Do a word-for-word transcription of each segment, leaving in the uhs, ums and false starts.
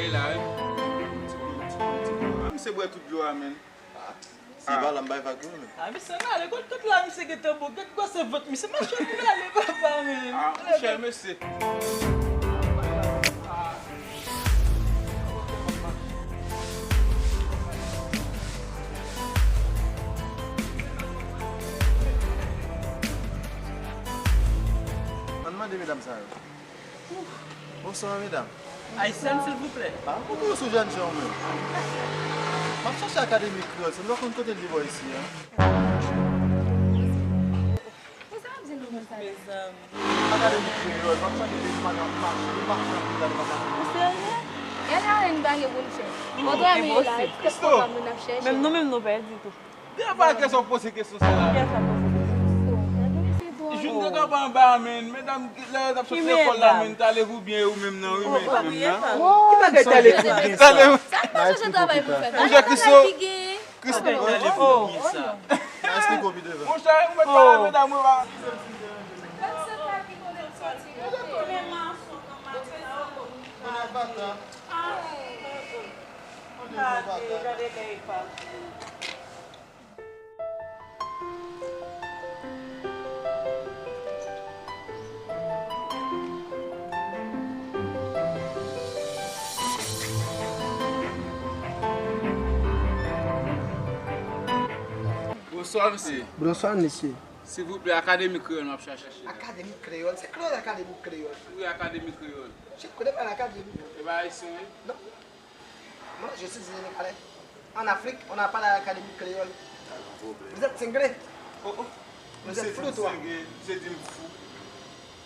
E la, wi. Ti kou, ti kou, ti kou. Ah, misye bwè tout dlo a, menn. Ah, si pa la, m bay vag tou, menn. Ah, misye, n ale. Kot, kot la, misye gentan bon. Gad gwosè vant misye. Mache, nou ale, papa, menn. Ah, monchè, mesye. Ann mande medam sa yo. Bonswa, medam. Ayisyèn, silvouplè. Ah, poukò w sou jèn jan w menm? M ap chache Akademi Kreyòl, se m pa konn kote l ye bò isi a. Mezanmi. Akademi Kreyòl, m ap chache depi maten m ap mache, m ap mache anpil la depi maten. Ou serye? Gade alen bagay pou n fè. Mwen dòmi la, tèt kontan moun ap chèche. Menm nou menm nou pèdi tou. Devan pa kesyon poze kesyon sa la. Kiyès ap poze kesyon? Joun te kanpe anba a, menn. Medam, lè yo t ap sot lekòl la, menn, t ale pou byen yo menm nan, wi, menn, menm nan. Ki bagay t ale pou byen sa? Sa pa chèche travay pou fè. Monchè Kristo, Kristo. Monchè, ou mèt pale medam, wi, pa. Bonswa, mesye. Bonswa, mesye. Silvouplè, Akademi Kreyòl m ap chache. Akademi Kreyòl? Se Kreyòl Akademi ou Kreyòl? Wi, Akademi Kreyòl. Shit, kote pa Akademi? E pa ayisyen, wi. Non. Moi, je suis sénégalais. En Afrique, on n'a pas l'académie créole. Vous êtes cinglé. Oh, oh. Vous êtes fou, toi. Misye di m fou.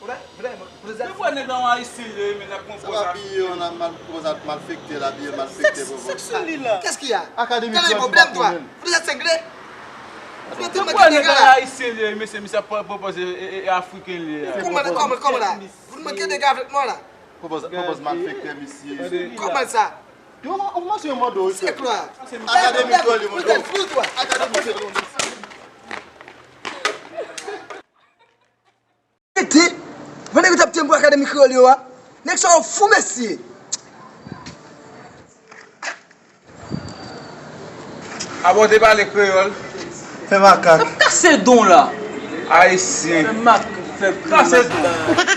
Vrè, vrèman. Vous êtes fou. Nèg la yon ayisyen li ye, men n ap pran koz a fou. Sa pa piye, on a mal, koz a malfekte, la piye malfekte, bobo. Qu'est-ce qu'il y a? Akademi Kreyòl, problème, toi. Vous êtes cinglé. Vous êtes cinglé. Nèg la ayisyen li ye, mesye, misye ap pran koz e, e, e afriken li ye. Comment, comment, comment là? Vous manquez de gars avec moi là. Pwopòz, pwopòz malfektè, mesye. Kòman sa? Yo, ou manti, yo mande w, wi, frè. Akademi Kreyòl, yo mande w. Akademi Kreyòl, yo mande w. Tete, pandan yo t ap tyenm pou Akademi Kreyòl yo a, nèg sa yo fou, mesye. Abòne pale kreyòl. Fè makak. Fè kase don la. Ayisyen. Fè mak, fè kase don.